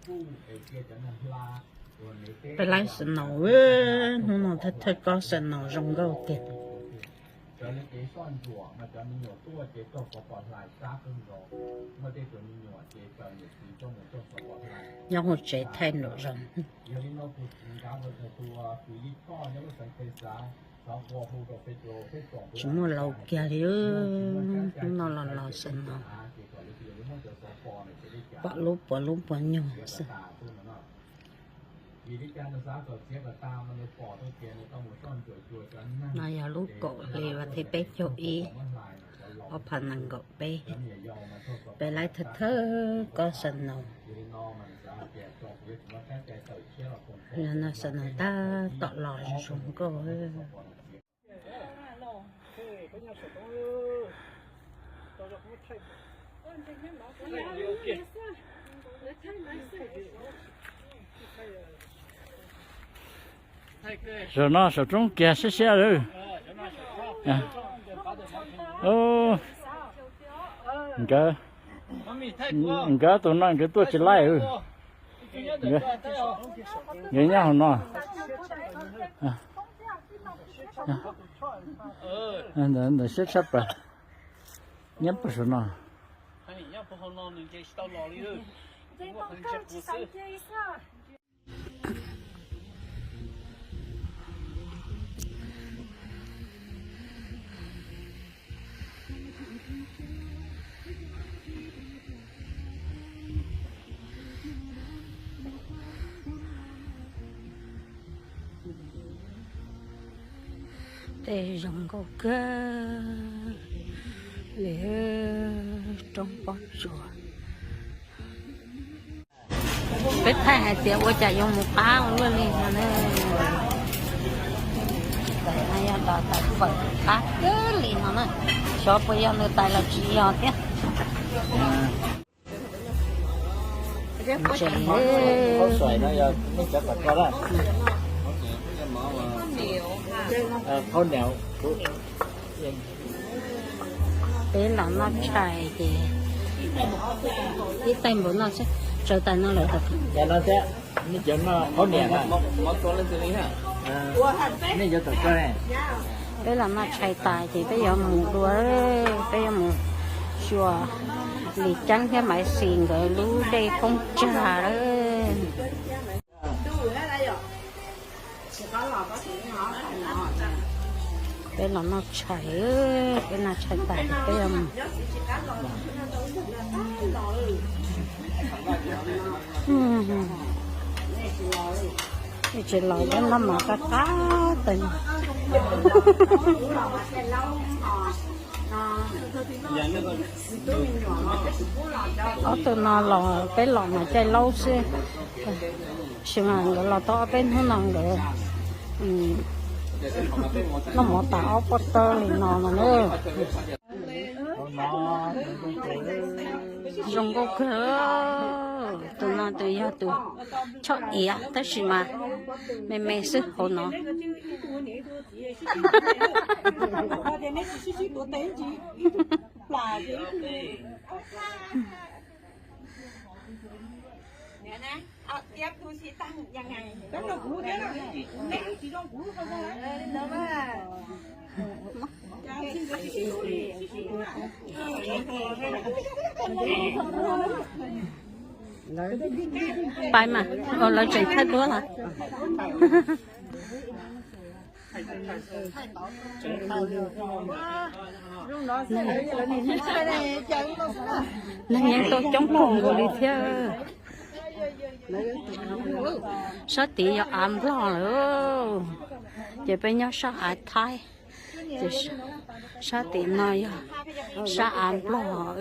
Peb laib snow, hnub no thawj thawj kob snow zoo nkauj tiag. Nyob hauv tsev thaij nraum zoov. Tsis muaj laus kiag li, hnub no los los snow. Pom lub puas lub puas nyuag xwb. No yog lub kaum hli vas thib peb caug ib, ob phav nees nkaum peb. Peb laib thawj thawj kob snow. Yog no snow tab tom los zoo nkauj. Zaum no saum roob kiag siab siab lawm. Nkawd, nkawd tus no nkawd tuaj tsis laij. Nkawd nyob hauv no. Ntawd siab tshaj plaws. Nyob puag saum no. Tej zoo nkauj kawg li, roob pob tsuas. Peb thaij hais tias ua cas yuav mus qab ua luaj li no na. Tais no yog tais fawm qab kawg li no na. Xyov puas yog nws tais los tsis yog thiab. Peb los noj tshais ces ib tais npaum no xwb, tsawv tais no lawm. Peb los noj tshais tas ces peb yuav mus dua, peb yuav mus xyuas Lis Ceeb thiab Maiv Xis nkawd lub dej Koob Tsag lawm. Peb los noj tshais, peb noj tshais tas peb yuav mus. Tsis los peb noj mov qab qab tas. Ob tug no los peb los mas caij laub xwb, tab sis mas nkawd los tau ob peb hnub no nkawd noj mov tas ob peb tawb li no no na. Zoo nkauj kawg. Tus no tus yog tus choj iav tab sis mas me me xwb hauv no. Pais mas, lawv tseem thaij duab los. Neeg yeej tuaj coob kawg nkaus li thiab. Sab tid yog av Nplog lawm, ces peb nyob sab av Thaib, ces sab tim no yog sab av Nplog.